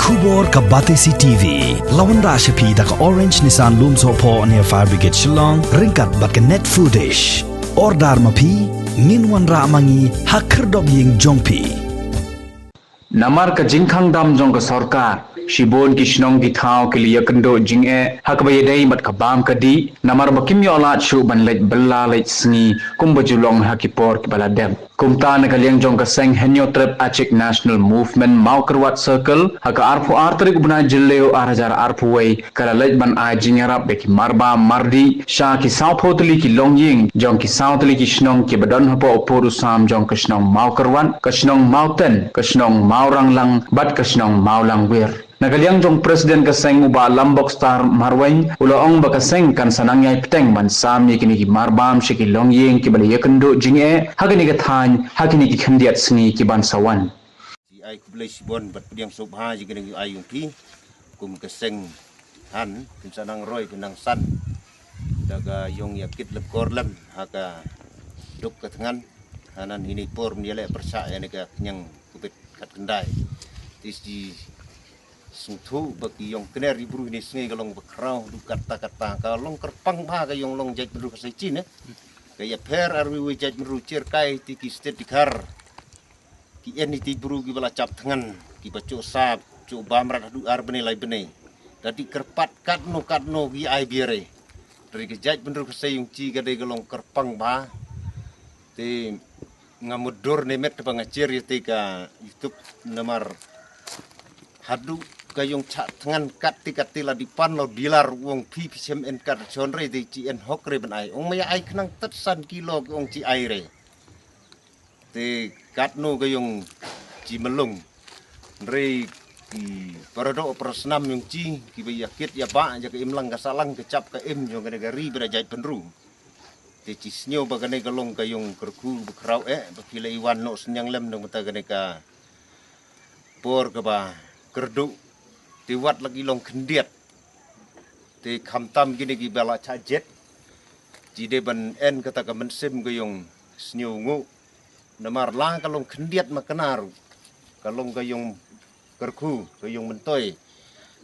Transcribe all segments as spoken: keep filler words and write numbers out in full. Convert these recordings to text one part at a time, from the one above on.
Khubor ka Batesi T V la wanrah sha phi da ka Orange Nissan Lumsohphoh near Fire Brigade Shillong, ryngkat bad ka Net Foodish. Order ma phi, ngin wanrah ma ngi ha khyrdop ïing jong phi. Namar ka jingkhang dam jong ka sorkar, shibun ki shnong ki thaw ki la ïakynduh jingeh ha kaba ïadei bad ka bam ka dih, namar ba kim ïoh lad shuh ban leit bylla leit sngi kumba ju long ha ki por kiba la dep. Kumta, na ka liang jong ka seng Hynñiewtrep Achik National Movement Mawkyrwat Circle, ha ka arphew ar tarik u bnai Jylliew ar hajar arphew wei, ka la leit ban ai jingïarap da ki marbam mardih sha ki sawphew tylli ki longïing jong ki saw tylli ki shnong kiba don hapoh u pud u sam jong ka shnong Mawkyrwat, ka shnong Mawten, ka shnong Mawranglang bad ka shnong Mawlangwir. Na ka liang jong President ka seng, u Bah Lambokstar Marwein, u la ong ba ka seng kan sa nang ïai bteng ban sam ïa kine ki marbam sha ki longïing kiba la ïakynduh jingeh ha kane ka thaiñ ha kine ki khyndiat sngi ki ban sa wan. Ki ai khublei shibun bad pdiang sngewbha ïa kine ki ai ïong phi. Kum ka seng, hynrei kin sa nang roi kin nang san da ka ïong ïa kit lem kor lem ha ka duk ka thngan. Hanan hini por mynta leh pyrshah ïa ne ka khñiang covid khatkhyndai. Te shi sngewthuh ba ki ïong kner ïa bru hini sngi ka long ba khraw haduh katta katta, ka long kyrpang bha ka ïong long jaitbynriew Khasi Chin eh. Ka ïapher arwi wi jaitbynriew Chirkai te ki stet Dkhar. Ki en ïa te bru kiba la chap thngan, kiba chuh sap chuh bam rat haduh ar bnai lai bnai. Ka dei kyrpad katno katno ki ai biare. Dari ka jaitbynriew Khasi ïong chi ka dei ka long kyrpang bha. Te nga mutdur ne met ba nga share ïa te ka YouTube namar haduh ka ïong chah thngan kat te kat te la dei pan lo dilar u ong phi phi shem en kat chon re te chi en hok re ban ai. Ong ma ïa ai khnang tat san kilo ki ong chi ai re. Te katno ka ïong chi malung. Hynrei ki paradoh parasnam ïong chi kiba ïa kit ïa bah ïa ka imlang ka sahlang ka chap ka im ïong kane ka ri ba da jaitbynriew. Te chi sngew ba kane ka long ka ïong kyrkhu ba khraw eh ba phi la i wan noh synñiang lem nang mynta kane ka por kaba kyrduh. Te wat la ki long khyndiat. Te khamtam kine kiba la chah jied. Chi dei ban en kata ka mynsiem ka ïong sngewnguh. Namar la ka long khyndiat ma kane ruh ka long ka ïong kyrkhu, ka ïong myntoi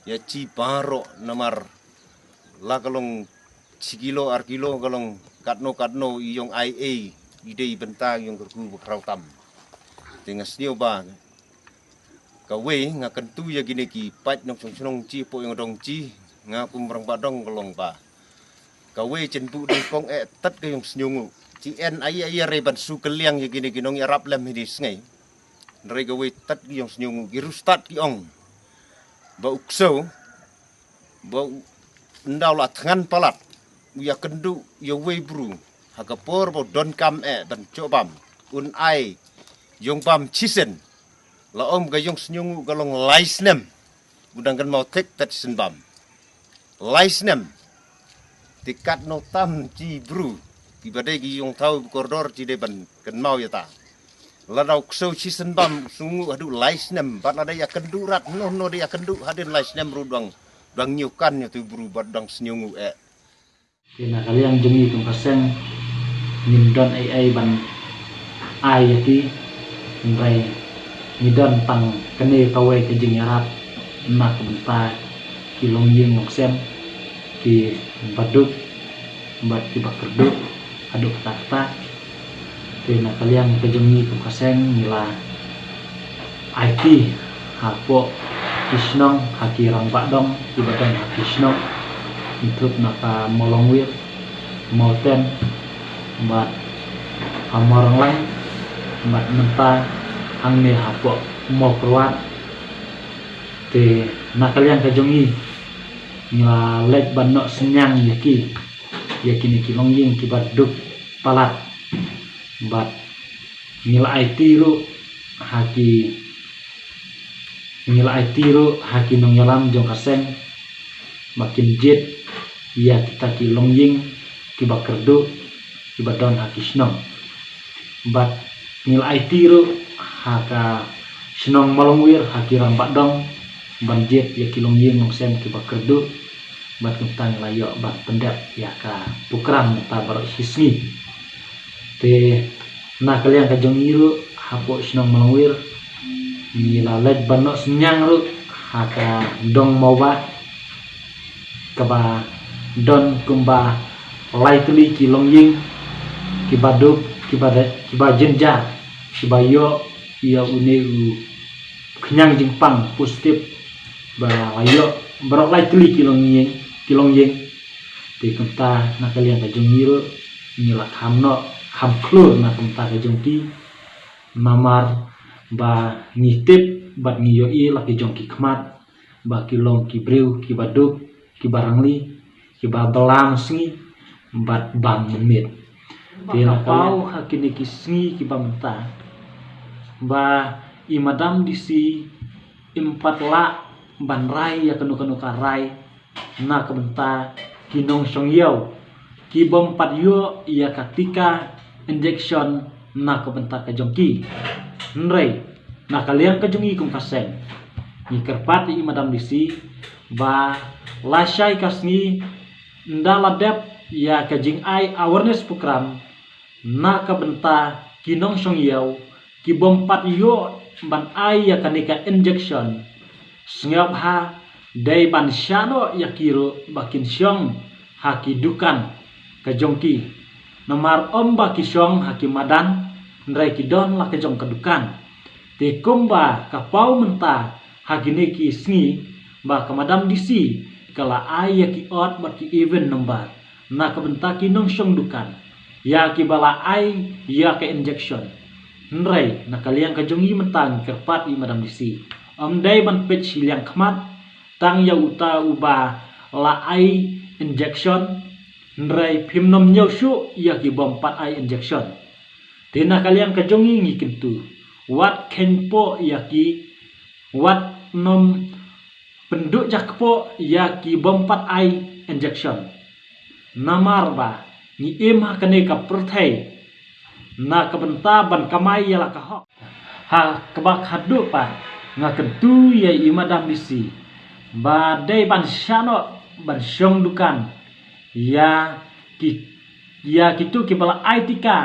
ïa chi baroh namar la ka long chi kilo ar kilo ka long katno katno i ïong ai ei i dei bynta ïong kyrkhu ba khraw tam. Te nga sngew ba kawei nga kyntu ïa kine ki paid nongshong shnong chi hapoh ïong dong chi, nga kum rangbah dong ka long ba kawei chen buh dei kong eh tat ka ïong sngewnguh. Chi en ai ai re ban shu kylliang ïa kine ki nongïarap lem hini sngi. Hynrei kawei tat ki ïong sngewnguh ki rustad ki ong ba u ksew ba u ndaw la thngan palat u ïa kynduh ïa uwei bru ha ka por ba u donkam eh ban choh bam un ai ïong bam chisien. La ong ka ïong sngewnguh ka long lai snem u dang kynmaw thik tat sien bam. Lai snem. Te katno tam chi bru kiba dei ki ïong thaw kordor chi dei ban kynmaw ïa ta. Lada u ksew chisien bam u sngewnguh haduh lai snem bad lada ïa kynduh rat noh noh dei ïa kynduh hadien lai snem ruh dang dang ñiew kan ïa tu bru bad dang sngewnguh eh. Te na ka liang jong ngi kum ka seng ngim don ei ei ban ai ïa ki, hynrei ngi don tang kane kawei ka jingïarap na ka bynta ki longïing longsem kiba duk bad kiba kyrduh haduh katta katta. Te na ka liang ka jong ngi kum ka seng ngi la aiti hapoh ki shnong ha ki rangbah dong kiba don ha ki shnong, ngi thut na ka Mawlongwir, Mawten bad ha Mawranglang bad mynta hangne hapoh Mawkyrwat. Te na ka liang ka jong ngi ngi la leit ban noh synñiang ïa ki, ïa kine ki longïing kiba duk palat bad ngi la aiti ruh ha ki ngi la aiti ruh ha ki nongïalam jong ka seng ba kin jied ïa kita ki longïing kiba kyrduh kiba don ha ki shnong. Bad ngi la aiti ruh ha ka shnong Mawlongwir ha ki rangbah dong ban jied ïa ki longïing longsem kiba kyrduh. Bad kumta ngi la ïoh ban pyndep ïa ka program mynta baroh shi sngi. Te na ka liang ka jong ngi ruh hapoh shnong Mawlongwir ngi la leit ban noh synñiang ruh Ha ka dong Mawbah kaba don kumba lai tylli ki longïing kiba duk kiba re- kiba jynjar kiba ïoh ïa une u khñiang jingpang positive ba la ïoh baroh lai tylli ki longïing ki longïing. Te kumta na ka liang ka jong ngi ruh ngi la kham noh kham khlur na kumta ka jong ki. Namar ba ngi tip bad ngi ïohi la ki jong ki khmat ba ki long ki briew kiba duk kiba rangli kiba bylla mynsngi bad bam mynmiet. Te na ka paw ha kine ki sngi kiba mynta ba i Madam D C im pat lah ban rai ïa kano kano ka rai na ka bynta ki nongshong ïew ki bym pat ïoh ïa ka tika injection na ka bynta ka jong ki. Hynrei na ka liang ka jong ngi kum ka seng ngi kyrpad ïa i Madam D C ba lashai ka sngi ynda la dep ïa ka jingai awareness program na ka bynta ki nongshong ïew ki bym pat ïoh ban ai ïa kane ka injection. Sngap ha dei ban shah noh ïa ki ruh ba kin shong ha ki dukan ka jong ki. Namar ym ba ki shong ha ki madan hynrei ki don la ka jong ka dukan. Te kumba ka paw mynta ha kine ki sngi ba ka Madam D C ka la ai ïa ki ot bad ki even number na ka bynta ki nongshong dukan ïa kiba la ai ïa ka injection. Hynrei na ka liang ka jong ngi mynta ngi kyrpad ïa i Madam D C ym dei ban peit shiliang khmat tang ïa uta uba la ai injection. Hynrei phim nym ñiew shuh ïa ki bym pat ai injection. Te na ka liang ka jong ngi ngi kyntu wat kheiñ poh ïa ki wat nym pynduh jak poh ïa ki bym pat ai injection. Namar ba ngi im ha kane ka pyrthei na ka bynta ban kamai ïa la ka hok. Ha kaba khadduh pat nga kyntu ïa i Madam D C ba dei ban shah noh ban shong dukan ïa ki ïa kitu kiba la ai tika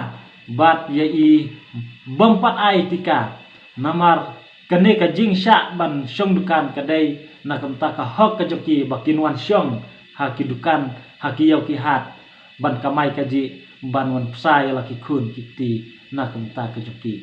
bad ïa i bym pat ai tika. Namar kane ka jingshah ban shong dukan ka dei na ka bynta ka hok ka jong ki ba kin wan shong ha ki dukan ha ki ïew ki hat ban kamai kajih ban wan pynshai ïa la ki khun ki kti na ka bynta ka jong ki.